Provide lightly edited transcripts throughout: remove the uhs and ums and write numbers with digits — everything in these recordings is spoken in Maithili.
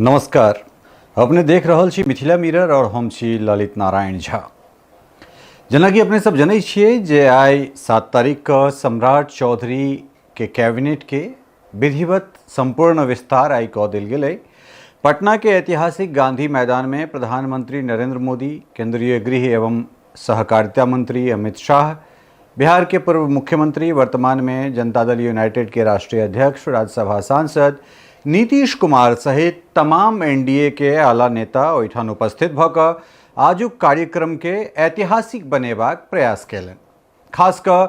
नमस्कार, अपने देख रहल छी मिथिला मिरर और हम छी ललित नारायण झा। जेनाकि अपने सब जनै छियै जे आइ 7 तारीख के सम्राट चौधरी के कैबिनेट के विधिवत संपूर्ण विस्तार आइ कऽ देल गेलै। पटना के ऐतिहासिक गांधी मैदान में प्रधानमंत्री नरेंद्र मोदी, केंद्रीय गृह एवं सहकारिता मंत्री अमित शाह, बिहार के पूर्व मुख्यमंत्री, वर्तमान में जनता दल यूनाइटेड के राष्ट्रीय अध्यक्ष, राज्यसभा सांसद नीतीश कुमार सहित तमाम एनडीए के आला नेता ओहिठाम उपस्थित भऽ कऽ आजुक कार्यक्रम के ऐतिहासिक बनेबाक प्रयास कयलनि। खास कऽ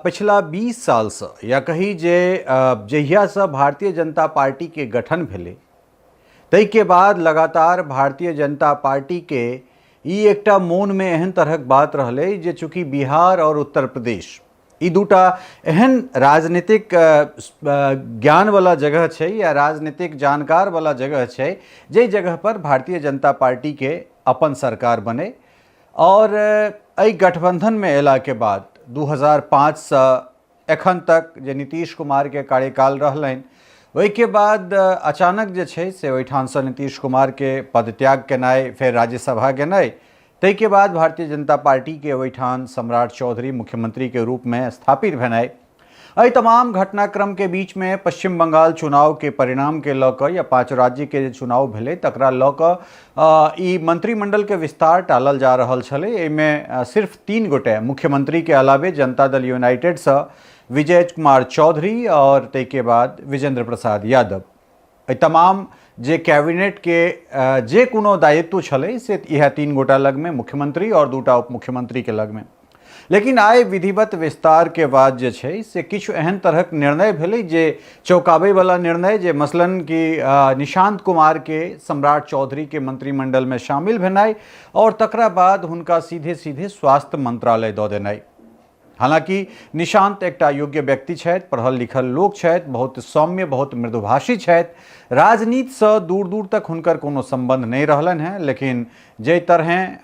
पछिला 20 सालसँ या कही जे जहियासँ भारतीय जनता पार्टी के गठन भेलै ताहिके बाद लगातार भारतीय जनता पार्टीके ई एकटा मोनमे एहन तरहक बात रहलै जे चूँकि बिहार आओर उत्तर प्रदेश ई दूटा एहन राजनीतिक ज्ञानवला जगह छै या राजनीतिक जानकारवला जगह छै जाहि जगहपर भारतीय जनता पार्टीके अपन सरकार बनै। आओर एहि गठबन्धनमे अयलाके बाद 2005सँ एखन तक जे नीतीश कुमारके कार्यकाल रहलनि ओहिके बाद अचानक जे छै से ओहिठामसँ नीतीश कुमारके पदत्याग केनाइ, फेर राज्यसभा गेनाइ, ताहिके बाद भारतीय जनता पार्टीके ओहिठाम सम्राट चौधरी मुख्यमंत्रीके रूपमे स्थापित भेनाइ, एहि तमाम घटनाक्रमके बीचमे पश्चिम बंगाल चुनावके परिणामके लऽ कऽ या 5 राज्यके जे चुनाव भेलै तकरा लऽ कऽ ई मंत्रिमंडलके विस्तार टालल जा रहल छलै। एहिमे सिर्फ 3 गोटे मुख्यमंत्रीके अलावे जनता दल यूनाइटेडसँ विजय कुमार चौधरी और ताहिके बाद विजेंद्र प्रसाद यादव, एहि तमाम जे कैबिनेटके जे कोनो दायित्व छलै से इएह 3 गोटा लगमे, मुख्यमंत्री और 2टा उप मुख्यमंत्रीके लगमे। लेकिन आइ विधिवत विस्तार के बाद जे छै से किछु एहन तरहक निर्णय भेलै जे चौंकाबैवला निर्णय, जे मसलन कि निशांत कुमार के सम्राट चौधरी के मंत्रिमंडल में शामिल भेनाइ और तकरा बाद हुनका सीधे सीधे स्वास्थ्य मंत्रालय दऽ देनाइ। हालांकि निशांत एकटा योग्य व्यक्ति छथि, पढ़ल लिखल लोक छथि, बहुत सौम्य, बहुत मृदुभाषी छथि, राजनीतिसँ दूर दूर तक हुनकर कोनो संबंध नहि रहलनि हेँ, लेकिन जाहि तरहें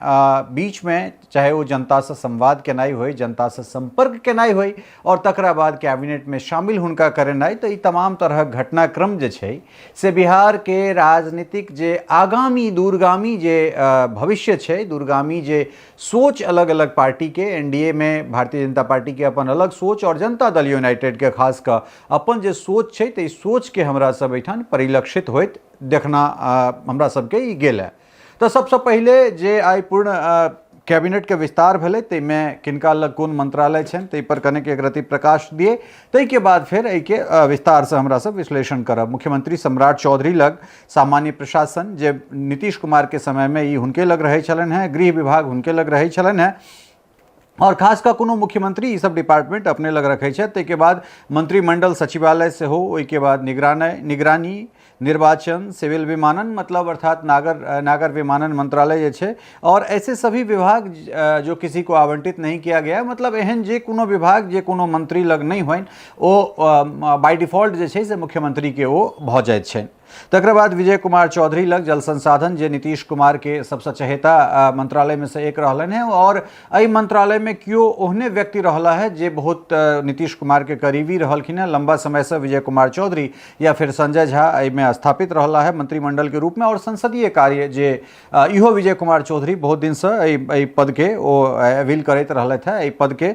बीचमे चाहे ओ जनतासँ संवाद केनाइ होइ, जनतासँ सम्पर्क केनाइ होइ और तकरा बाद कैबिनेटमे शामिल हुनका करेनाइ, तऽ ई तमाम तरहक घटनाक्रम जे छै से बिहारके राजनीतिक जे आगामी दूरगामी जे भविष्य छै, दूरगामी जे सोच अलग अलग पार्टीके, एनडीए में भारतीय जनता पार्टी के अपन अलग सोच और जनता दल यूनाइटेड के खास कऽ अपन जे सोच छै, तऽ ई सोचके हमरा सब एहिठाम परिलक्षित होइत देखना हमरा सबके ई गेल है। तऽ सबसँ पहिले जे आइ पूर्ण कैबिनेटके विस्तार भेलै ताहिमे किनका लग कोन मंत्रालय छनि ताहिपर कनेक एक रति प्रकाश दिए, ताहिके बाद फेर एहिके विस्तारसँ हमरा सब विश्लेषण करब। मुख्यमंत्री सम्राट चौधरी लग सामान्य प्रशासन, जे नीतीश कुमारके समयमे ई हुनके लग रहै छलनि हेँ, गृह विभाग हुनके लग रहै छलनि हेँ और खास कऽ कोनो मुख्यमंत्री ई सब डिपार्टमेंट अपने लग रखै छथि। ताहिके बाद मंत्रिमंडल सचिवालय सेहो, ओहिके बाद निगरानी, निर्वाचन, सिविल विमानन मतलब अर्थात नागर विमानन मंत्रालय जे छै, और ऐसे सभी विभाग जो किसी को आवंटित नहीं किया गया, मतलब एहन जे कोनो विभाग जे कोनो मंत्री लग नहि होइन ओ बाय डिफॉल्ट जे छै से मुख्यमंत्रीके ओ भऽ जाइत छनि। तकर बाद विजय कुमार चौधरी लग जल संसाधन, जे नीतीश कुमार के सबसँ चहेता मंत्रालय में से एक रहलनि हैं और एहि मंत्रालय में केओ ओहने व्यक्ति रहला है जे बहुत नीतीश कुमार के करीबी रहलखिन हैं। लंबा समय से विजय कुमार चौधरी या फिर संजय झा एहिमे स्थापित रहला है मंत्रिमंडल के रूप में और संसदीय कार्य जे इहो विजय कुमार चौधरी बहुत दिनसँ एहि पदके ओ अविल करैत रहलथि हेँ, एहि पदके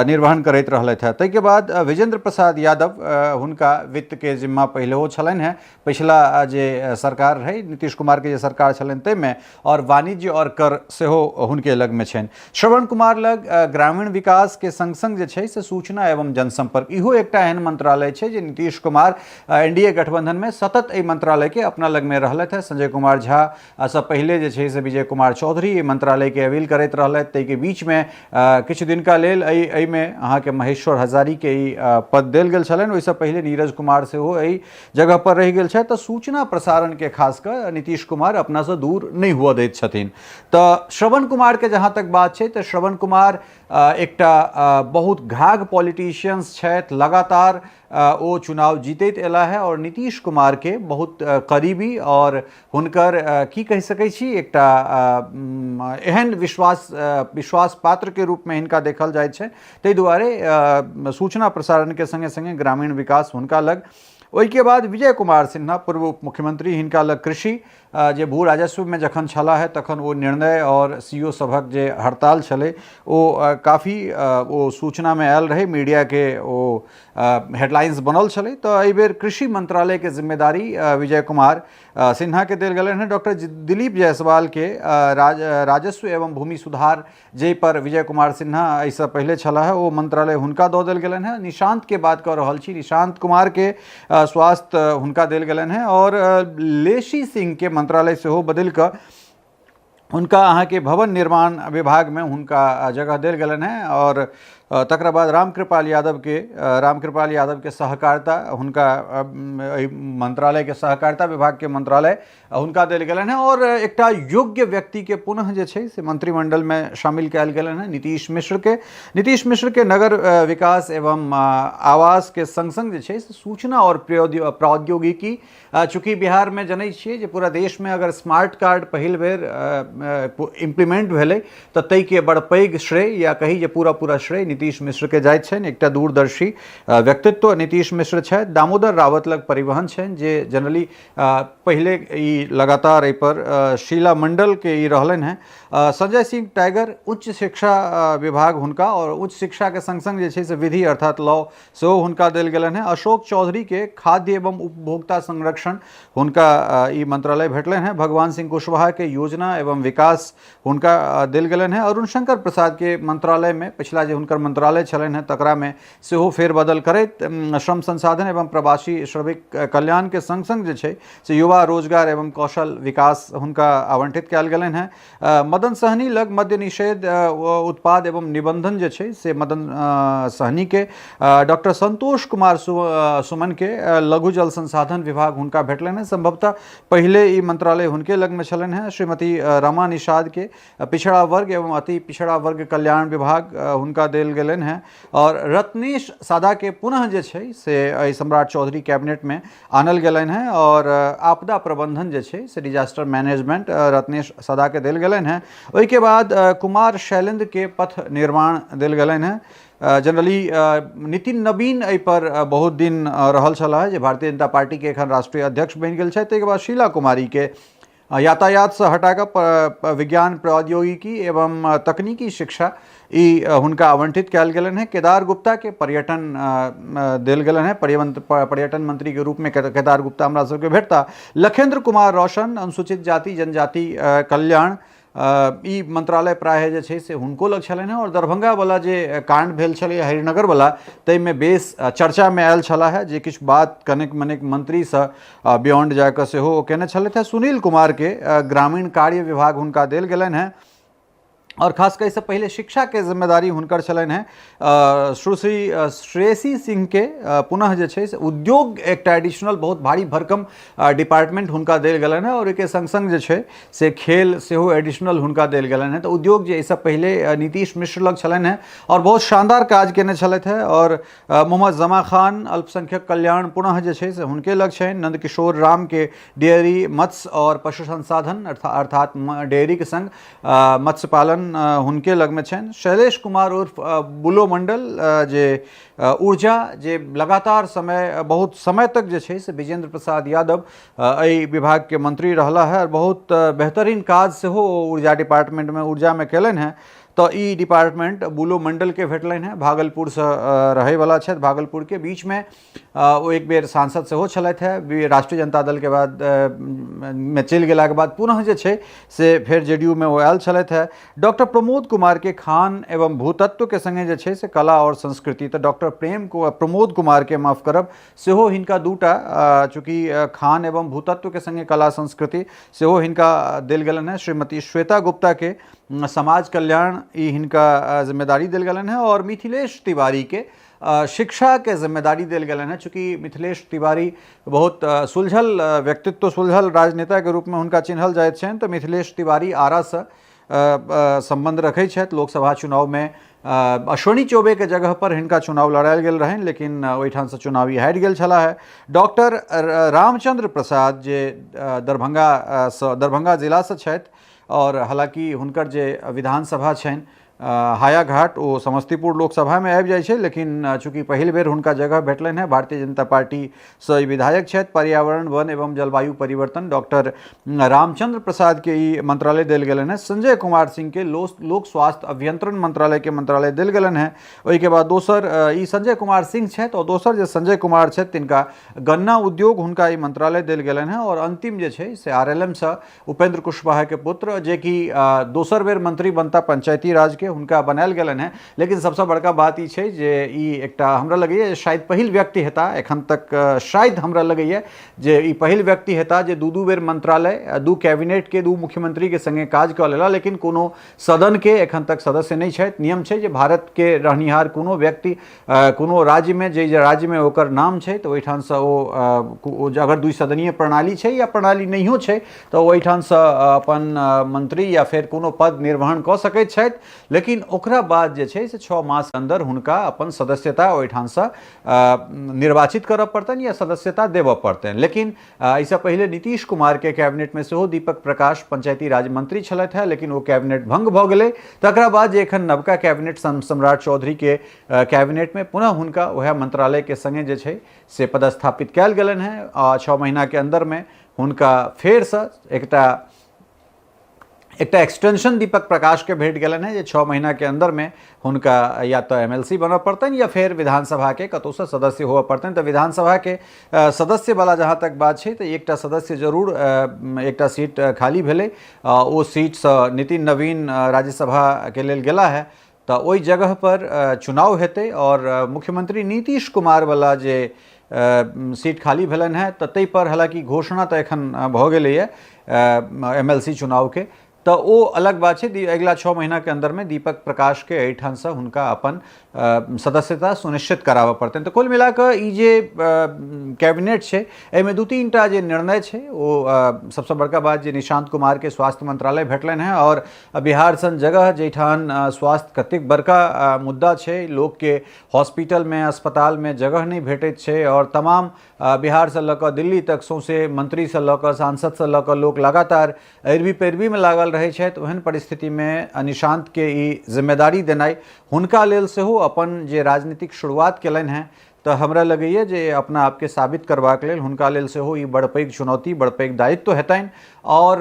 निर्वहन करैत रहलथि हेँ। ताहिके बाद विजेंद्र प्रसाद यादव, हुनका वित्तके जिम्मा पहिलेहो छलनि हेँ, पछिला जे सरकार रहै नीतीश कुमारके जे सरकार छलनि ताहिमे, और वाणिज्य और कर सेहो हुनके लगमे छनि। श्रवण कुमार लग ग्रामीण विकासके संग संग जे छै से सूचना एवं जनसंपर्क, इहो एकटा एहन मंत्रालय छै जे नीतीश कुमार एनडीए गठबंधन में सतत एहि मंत्रालय के अपना लगमे रहलथि हेँ। संजय कुमार झा सँ पहिले जे छै से विजय कुमार चौधरी एहि मंत्रालय के अवील करैत रहलथि। ताहिके बीचमे किछु दिनका लेल एहिमे अहाँके महेश्वर हजारीके ई पद देल गेल छलनि, ओहिसँ पहिले नीरज कुमार सेहो एहि जगह पर रहि गेल छथि। तऽ सूचना प्रसारणके खास कऽ नीतीश कुमार अपनासँ दूर नहि हुअ दैत छथिन। तऽ श्रवण कुमारके जहाँ तक बात छै तऽ श्रवण कुमार एकटा बहुत घाघ पॉलिटिशियंस छथि, लगातार ओ चुनाव जीतैत अयला है और नीतीश कुमार के बहुत करीबी और हुनकर की कहि सकै छी एकटा एहन विश्वास पात्र के रूप में हिनका देखल जाइत छै। ताहि दुआरे सूचना प्रसारण के संगे संगे ग्रामीण विकास हुनका लग। ओहिके बाद विजय कुमार सिन्हा पूर्व उप मुख्यमंत्री, हिनका लग कृषि, जे भू राजस्वमे जखन छलाह है तखन ओ निर्णय आओर सी ओ सभक जे हड़ताल छलै ओ काफी ओ सूचनामे आयल रहै, मीडियाके ओ हेडलाइंस बनल छलै। तऽ एहिबेर कृषि मंत्रालयके जिम्मेदारी विजय कुमार सिन्हाके देल गेलनि हेँ। डॉक्टर दिलीप जायसवालके राजस्व एवं भूमि सुधार, जाहि पर विजय कुमार सिन्हा एहिसँ पहिले छलाह, ओ मंत्रालय हुनका दऽ देल गेलनि हेँ। निशांतके बात कऽ रहल छी, निशांत कुमारके स्वास्थ्य हुनका देल गेलनि हेँ आओर लेशी सिंहके मंत्रालय सेहो बदलि कऽ हुनका अहाँके भवन निर्माण विभागमे हुनका जगह देल गेलनि हेँ। आओर तकरा बाद रामकृपाल यादवके, रामकृपाल यादवके सहकारिता हुनका एहि मंत्रालयके सहकारिता विभागके मंत्रालय हुनका देल गेलनि हेँ। आओर एकटा योग्य व्यक्तिके पुनः जे छै से मंत्रिमंडलमे शामिल कयल गेलनि हेँ, नीतीश मिश्रके। नीतीश मिश्रके नगर विकास एवं आवासके सङ्ग सङ्ग जे छै से सूचना आओर प्रौद्योगिकी, चूँकि बिहारमे जनै छियै जे पूरा देशमे अगर स्मार्ट कार्ड पहिल बेर इम्प्लीमेंट भेलै तऽ ताहिके बड़ पैघ श्रेय या कही जे पूरा पूरा श्रेय नीतीश मिश्रके जाइत छनि। एकटा दूरदर्शी व्यक्तित्व नीतीश मिश्र छथि। दामोदर रावत लग परिवहन छनि, जे जनरली पहिले ई लगातार एहिपर शीला मण्डलके ई रहलनि हेँ। संजय सिंह टाइगर उच्च शिक्षा विभाग हुनका, आओर उच्च शिक्षाके सङ्ग सङ्ग जे छै से विधि अर्थात लॉ सेहो हुनका देल गेलनि हेँ। अशोक चौधरीके खाद्य एवं उपभोक्ता संरक्षण हुनका ई मंत्रालय भेटलनि हेँ। भगवान सिंह कुशवाहाके योजना एवं विकास हुनका देल गेलनि हेँ। अरुण शंकर प्रसादके मंत्रालयमे पिछला जे हुनकर मंत्रालय छलनि हेँ तकरामे सेहो फेरबदल करैत श्रम संसाधन एवं प्रवासी श्रमिक कल्याणके सङ्ग सङ्ग जे छै से युवा रोजगार एवं कौशल विकास हुनका आवंटित कयल गेलनि हेँ। मदन सहनी लग मद्य निषेध उत्पाद एवं निबंधन जे छै से मदन सहनी के, डॉक्टर संतोष कुमार सुमन के लघु जल संसाधन विभाग हुनका भेटलनि हेँ। संभवतः पहिले ई मंत्रालय हुनके लगमे छलनि हेँ। श्रीमती रमा निषाद के पिछड़ा वर्ग एवं अति पिछड़ा वर्ग कल्याण विभाग हुनका देल गेलनि हेँ। आओर रत्नेश सादा के पुनः जे छै से एहि सम्राट चौधरी कैबिनेटमे आनल गेलनि हेँ आओर आपदा प्रबंधन जे छै से डिजास्टर मैनेजमेंट रत्नेश सदा के देल गेलनि हेँ। ओहिके बाद कुमार शैलेंद्र के पथ निर्माण देल गेलनि हेँ। जनरली नितिन नवीन एहिपर बहुत दिन रहल छलाह, जे भारतीय जनता पार्टीके एखन राष्ट्रीय अध्यक्ष बनि गेल छथि। ताहिके बाद शीला कुमारीके यातायातसँ हटा कऽ विज्ञान प्रौद्योगिकी एवं तकनीकी शिक्षा ई हुनका आवंटित कयल गेलनि हेँ। केदार गुप्ताके पर्यटन देल गेलनि हेँ, पर्यटन मंत्रीके रूपमे केदार गुप्ता हमरा सबके भेटता। लखेंद्र कुमार रोशन अनुसूचित जाति जनजाति कल्याण ई मंत्रालय प्रायः जे छै से हुनको लग छलनि हेँ। आओर दरभंगावला जे कांड भेल छलै हरिनगरवला, ताहिमे बेस चर्चामे आयल छलाह हेँ, जे किछु बात कनेक मनेक मंत्रीसँ बियॉन्ड जाकऽ सेहो ओ केने छलथि हेँ। सुनील कुमारके ग्रामीण कार्य विभाग हुनका देल गेलनि हेँ आओर खास कऽ एहिसँ पहिले शिक्षाके जिम्मेदारी हुनकर छलनि हेँ। सुश्री श्रेयसी सिंहके पुनः जे छै से उद्योग एकटा एडिशनल बहुत भारी भरकम डिपार्टमेंट हुनका देल गेलनि हेँ आओर ओहिके सङ्ग सङ्ग जे छै से खेल सेहो एडिशनल हुनका देल गेलनि हेँ। तऽ उद्योग जे एहिसँ पहिले नीतीश मिश्र लग छलनि हेँ आओर बहुत शानदार काज केने छलथि हेँ। आओर मोहम्मद जमा खान अल्पसंख्यक कल्याण पुनः जे छै से हुनके लग छनि। नंदकिशोर रामके डेयरी मत्स्य आओर पशु संसाधन अर्थात डेयरीके सङ्ग मत्स्य पालन हुनके लगमे छनि। शैलेश कुमार उर्फ बुलो मंडल जे ऊर्जा, जे लगातार समय बहुत समय तक जे छै से विजेंद्र प्रसाद यादव एहि विभागके मंत्री रहला है आओर बहुत बेहतरीन काज सेहो ऊर्जा डिपार्टमेंटमे ऊर्जामे केलनि हेँ। तऽ ई डिपार्टमेंट बुलो मंडलके भेटलनि हेँ। भागलपुरसँ रहैवला छथि, भागलपुरके बीचमे ओ एक बेर सांसद सेहो छलथि हेँ। राष्ट्रीय जनता दलके बाद मे चलि गेलाके बाद पुनः जे छै से फेर जे डी यू मे ओ आयल छलथि हेँ। डॉक्टर प्रमोद कुमारके खान एवं भूतत्वके सङ्गे जे छै से कला आओर संस्कृति, तऽ डॉक्टर प्रेम प्रमोद कुमारके माफ करब, सेहो हिनका दूटा चूँकि खान एवं भूतत्वके सङ्गे कला संस्कृति सेहो हिनका देल गेलनि हेँ। श्रीमती श्वेता गुप्ताके समाज कल्याण ई हिनका जिम्मेदारी देल गेलनि हेँ आओर मिथिलेश तिवारीके शिक्षाके जिम्मेदारी देल गेलनि हेँ। चूँकि मिथिलेश तिवारी बहुत सुलझल व्यक्तित्व, सुलझल राजनेताके रूपमे हुनका चिन्हल जाइत छनि, तऽ मिथिलेश तिवारी आरासँ सम्बन्ध रखै छथि। लोकसभा चुनावमे अश्विनी चौबेके जगह पर हिनका चुनाव लड़ायल गेल रहनि, लेकिन ओहिठामसँ चुनाव ई हारि गेल छलाह। डॉक्टर रामचंद्र प्रसाद जे दरभंगासँ, दरभंगा जिलासँ छथि आओर हालाँकि हुनकर जे विधानसभा छनि हायाघाट ओ समस्तीपुर लोकसभामे आबि जाइ छै, लेकिन चूँकि पहिल बेर हुनका जगह भेटलनि हेँ, भारतीय जनता पार्टीसँ ई विधायक छथि। पर्यावरण वन एवं जलवायु परिवर्तन डॉक्टर रामचंद्र प्रसादके ई मंत्रालय देल गेलनि हेँ। संजय कुमार सिंहके लोक स्वास्थ्य अभियंत्रण मंत्रालयके मंत्रालय देल गेलनि हेँ। ओहिके बाद दोसर ई संजय कुमार सिंह छथि आओर दोसर जे संजय कुमार छथि तिनका गन्ना उद्योग हुनका ई मंत्रालय देल गेलनि हेँ। आओर अंतिम जे छै से RLM सँ उपेंद्र कुशवाहाके पुत्र जेकि दोसर बेर मंत्री बनता पंचायती राजके, हुनका बनायल गेलनि हेँ। लेकिन सबसँ बड़का बात ई छै जे ई एकटा हमरा लगैए शायद पहिल व्यक्ति हेता एखन तक, शायद हमरा लगैए जे ई पहिल व्यक्ति हेता जे दू दू बेर मंत्रालय, दू कैबिनेटके, दू मुख्यमंत्रीके संगे काज कऽ लेला, लेकिन कोनो सदनके एखन तक सदस्य नहि छथि। नियम छै जे भारतके रहनिहार कोनो व्यक्ति कोनो राज्यमे, जे राज्यमे ओकर नाम छै तऽ ओहिठामसँ ओ अगर द्विसदनीय प्रणाली छै या प्रणाली नहियो छै तऽ ओहिठामसँ अपन मंत्री या फेर कोनो पद निर्वहन कऽ सकैत छथि, लेकिन ओकरा बाद जे छै से 6 मास अन्दर हुनका अपन सदस्यता ओहिठामसँ निर्वाचित करऽ पड़तनि या सदस्यता देबऽ पड़तनि। लेकिन एहिसँ पहिले नीतीश कुमारके कैबिनेटमे सेहो दीपक प्रकाश पंचायती राज मंत्री छलथि हेँ, लेकिन ओ कैबिनेट भंग भऽ गेलै। तकरा बाद जे एखन नवका कैबिनेट सम्राट चौधरीके कैबिनेटमे पुनः हुनका वएह मंत्रालयके सङ्गे जे छै से पदस्थापित कयल गेलनि हेँ आ 6 महीनाके अन्दरमे हुनका फेरसँ एकटा एकटा एक्सटेंशन दीपक प्रकाशके भेट गेलनि हेँ जे 6 महीनाके अन्दरमे हुनका या तऽ MLC बनऽ पड़तनि या फेर विधानसभाके कतहुसँ सदस्य होअ पड़तनि। तऽ विधानसभाके सदस्यवला जहाँ तक बात छै तऽ एकटा सदस्य जरूर एकटा सीट खाली भेलै, ओ सीटसँ नितिन नवीन राज्यसभाके लेल गेला है, तऽ ओहि जगहपर चुनाव हेतै आओर मुख्यमंत्री नीतीश कुमारवला जे सीट खाली भेलनि हेँ तऽ ताहिपर हालाँकि घोषणा तऽ एखन भऽ गेलैए MLC चुनावके, तऽ ओ अलग बात छै। अगिला 6 महीनाके अन्दरमे दीपक प्रकाशके एहिठामसँ हुनका अपन सदस्यता सुनिश्चित कराबऽ पड़तनि। तऽ कुल मिलाकऽ ई जे कैबिनेट छै एहिमे 2-3 टा जे निर्णय छै ओ सबसँ बड़का बात जे निशांत कुमारके स्वास्थ्य मंत्रालय भेटलनि हेँ आओर बिहार सन जगह जाहिठाम स्वास्थ्य कतेक बड़का मुद्दा छै, लोकके हॉस्पिटलमे अस्पतालमे जगह नहि भेटैत छै आओर तमाम बिहारसँ लऽ कऽ दिल्ली तक सौँसे मंत्रीसँ लऽ कऽ सांसदसँ लऽ कऽ लोक लगातार अरबी पैरवीमे लागल रहै छथि। ओहन परिस्थितिमे निशांतके ई जिम्मेदारी देनाइ हुनका लेल सेहो अपन जे राजनीतिक शुरुआत केलनि हेँ तऽ हमरा लगैए जे अपना आपके साबित करबाक लेल हुनका लेल सेहो ई बड़ पैघ चुनौती, बड़ पैघ दायित्व हेतनि आओर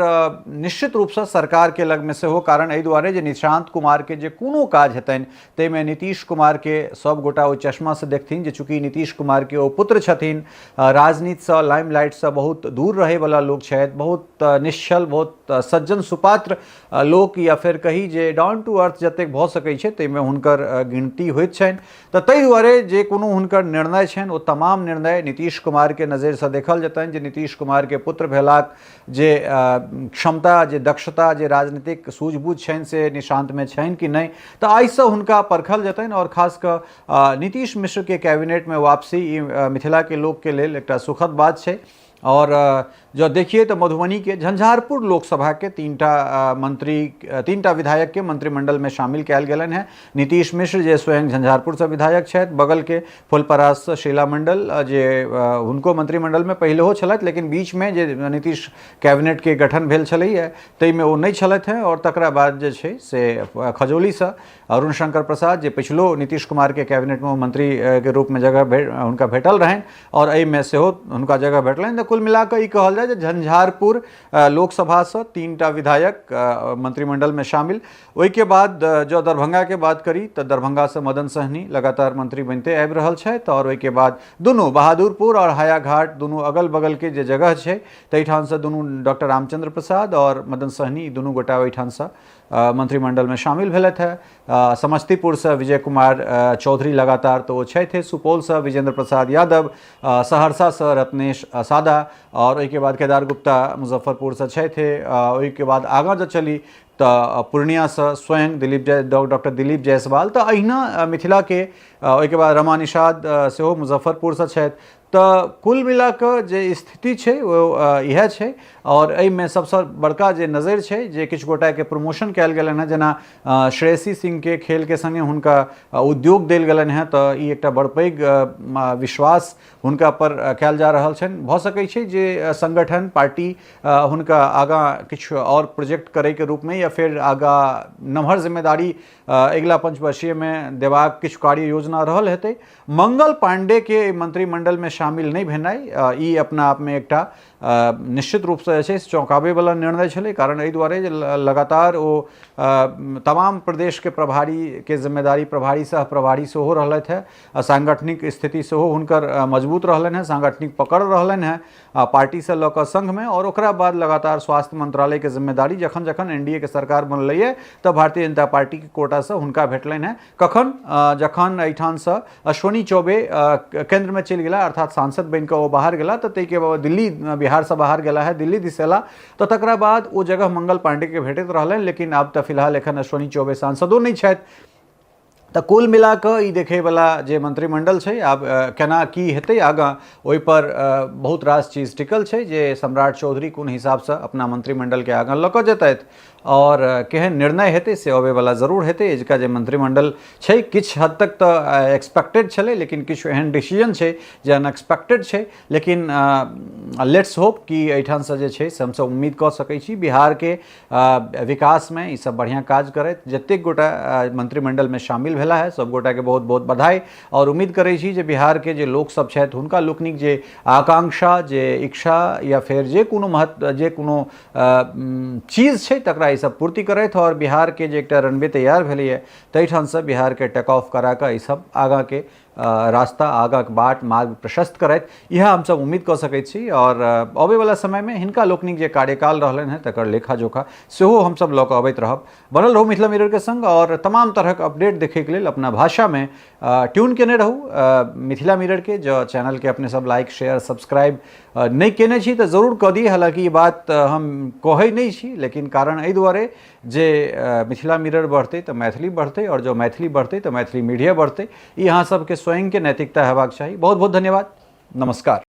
निश्चित रूपसँ सरकारके लगमे सेहो, कारण एहि दुआरे जे निशांत कुमारके जे कोनो काज हेतनि ताहिमे नीतीश कुमारके सब गोटा ओहि चश्मासँ देखथिन जे चूँकि नीतीश कुमारके ओ पुत्र छथिन, राजनीतिसँ लाइमलाइटसँ बहुत दूर रहैवला लोक छथि, बहुत निश्चल, बहुत सज्जन सुपात्र लोक या फेर कही जे डाउन टू अर्थ जतेक भऽ सकै छै ताहिमे हुनकर गिनती होइत छनि। तऽ ताहि दुआरे जे कोनो हुनकर निर्णय छनि ओ तमाम निर्णय नीतीश कुमारके नजरिसँ देखल जेतनि जे नीतीश कुमारके पुत्र भेलाक जे क्षमता, जे दक्षता, जे राजनीतिक सूझबूझ छनि से निशांतमे छनि कि नहि, तऽ आइसँ हुनका परखल जेतनि। आओर खास कऽ नीतीश मिश्रके कैबिनेटमे वापसी ई मिथिलाके लोकके लेल एकटा सुखद बात छै। और जँ देखिए तऽ मधुबनीके झंझारपुर लोकसभाके 3टा मंत्री, 3टा विधायकके मंत्रिमंडलमे शामिल कयल गेलनि हेँ। नीतीश मिश्र जे स्वयं झंझारपुरसँ विधायक छथि, बगलके फुलपराससँ शीला मंडल जे हुनको मंत्रिमंडलमे पहिलहो छलथि, लेकिन बीचमे जे नीतीश कैबिनेटके गठन भेल छलैए ताहिमे ओ नहि छलथि हेँ। और तकरा बाद जे छै से खजौलीसँ अरुण शंकर प्रसाद जे पिछलो नीतीश कुमारके कैबिनेटमे मंत्रीके रूपमे जगह हुनका भेटल रहनि और एहिमे सेहो हुनका जगह भेटलनि। तऽ कुल मिलाकऽ ई कहल जाय जे झंझारपुर लोकसभासँ 3टा विधायक मंत्रिमंडलमे शामिल। ओहिके बाद जँ दरभंगाके बात करी तऽ दरभंगासँ मदन सहनी लगातार मंत्री बनिते आबि रहल छथि और ओहिके बाद दुनू बहादुरपुर और हायाघाट दुनू अगल बगलके जे जगह छै ताहिठामसँ दुनू डॉक्टर रामचंद्र प्रसाद और मदन सहनी दुनू गोटा ओहिठामसँ मंत्रिमंडलमे शामिल भेलथि हेँ। समस्तीपुरसँ विजय कुमार चौधरी लगातार तऽ ओ छथि, सुपौलसँ विजेंद्र प्रसाद यादव, सहरसासँ रत्नेश सादा और ओहिके बाद केदार गुप्ता मुजफ्फरपुरसँ छथि। ओहिके बाद आगाँ जँ चली तऽ पूर्णियासँ स्वयं दिलीप जय डॉक्टर दिलीप जायसवाल। तऽ अहिना मिथिलाके ओहिके बाद रमा निषाद सेहो मुजफ्फरपुरसँ छथि। तऽ कुल मिला कऽ जे स्थिति छै ओ इएह छै। आओर एहिमे सबसँ बड़का जे नजरि छै जे किछु गोटाके प्रमोशन कयल गेलनि हेँ, जेना श्रेयसी सिंहके खेलके सङ्गे हुनका उद्योग देल गेलनि हेँ, तऽ ई एकटा बड़ पैघ विश्वास हुनका पर कयल जा रहल छनि। भऽ सकै छै जे संगठन पार्टी हुनका आगाँ किछु आओर प्रोजेक्ट करैके रूपमे या फेर आगाँ नमहर जिम्मेदारी अगिला पंचवर्षीयमे देबाक किछु कार्य योजना रहल हेतै। मंगल पांडेके एहि मंत्रिमंडलमे शामिल नहि भेनाइ ई अपना आपमे एकटा निश्चित रूपसँ जे छै से चौंकाबैवला निर्णय छलै, कारण एहि दुआरे जे लगातार ओ तमाम प्रदेशके प्रभारीके जिम्मेदारी प्रभारी सह प्रभारी सेहो रहलथि हेँ आ सांगठनिक स्थिति सेहो हुनकर मजबूत रहलनि हेँ, सांगठनिक पकड़ रहलनि हेँ पार्टीसँ लऽ कऽ संघमे। आओर ओकरा बाद लगातार स्वास्थ्य मंत्रालयके जिम्मेदारी जखन जखन एन डी ए के सरकार बनलैए तऽ भारतीय जनता पार्टीके कोटासँ हुनका भेटलनि हेँ। कखन? जखन एहिठामसँ अश्विनी चौबे केन्द्रमे चलि गेला, अर्थात सांसद बनि कऽ ओ बाहर गेला, तऽ ताहिके बाद दिल्ली बिहारसँ बाहर गेला है, दिल्ली दिस अयला, तऽ तकरा बाद ओ जगह मंगल पांडेके भेटैत रहलनि। लेकिन आब तऽ फिलहाल एखन अश्विनी चौबे सांसदो नहि छथि। तऽ कुल मिला कऽ ई देखैवला जे मंत्रिमंडल छै, आब केना की हेतै आगाँ ओहिपर बहुत रास चीज टिकल छै जे सम्राट चौधरी कोन हिसाबसँ अपना मंत्रिमंडलके आगाँ लऽ कऽ जेतथि आओर केहन निर्णय हेतै से अबैवला जरूर हेतै। एजुका जे मंत्रिमंडल छै किछु हद तक तऽ एक्सपेक्टेड छलै, लेकिन किछु एहन डिसीजन छै जे अनएक्सपेक्टेड छै। लेकिन let's hope कि एहिठामसँ जे छै से हमसब उम्मीद कऽ सकै छी बिहारके विकासमे ई सब बढ़िआँ काज करथि। जतेक गोटा मंत्रिमंडलमे शामिल भेला है सब गोटाके बहुत बहुत बधाई आओर उम्मीद करै छी जे बिहारके जे लोकसब छथि हुनका लोकनिक जे आकांक्षा, जे इच्छा या फेर जे कोनो महत्व जे कोनो चीज छै तकरा ई सब पूर्ति करथि आओर बिहारके जे एकटा रनवे तैयार भेलैए ताहिठामसँ बिहारके टेक ऑफ करा कऽ ई सब आगाँके रास्ता, आगाँके बाट, मार्ग प्रशस्त करथि, इएह हमसब उम्मीद कऽ सकै छी। आओर अबैवला समयमे हिनका लोकनिक जे कार्यकाल रहलनि हेँ तकर लेखा जोखा सेहो हमसब लऽ कऽ अबैत रहब। बनल रहू मिथिला मिररके सङ्ग आओर तमाम तरहक अपडेट देखैके लेल अपना भाषामे ट्यून केने रहू मिथिला मिररके। जँ चैनलके अपने सब लाइक शेयर सब्सक्राइब नहि केने छी तऽ जरूर कऽ दी। हालाँकि ई बात हम कहै नहि छी, लेकिन कारण एहि दुआरे जे मिथिला मिरर बढ़तै तऽ मैथिली बढ़तै आओर जँ मैथिली बढ़तै तऽ मैथिली मीडिया बढ़तै। ई अहाँ सबके स्वयंके नैतिकता हेबाक चाही। बहुत बहुत धन्यवाद, नमस्कार।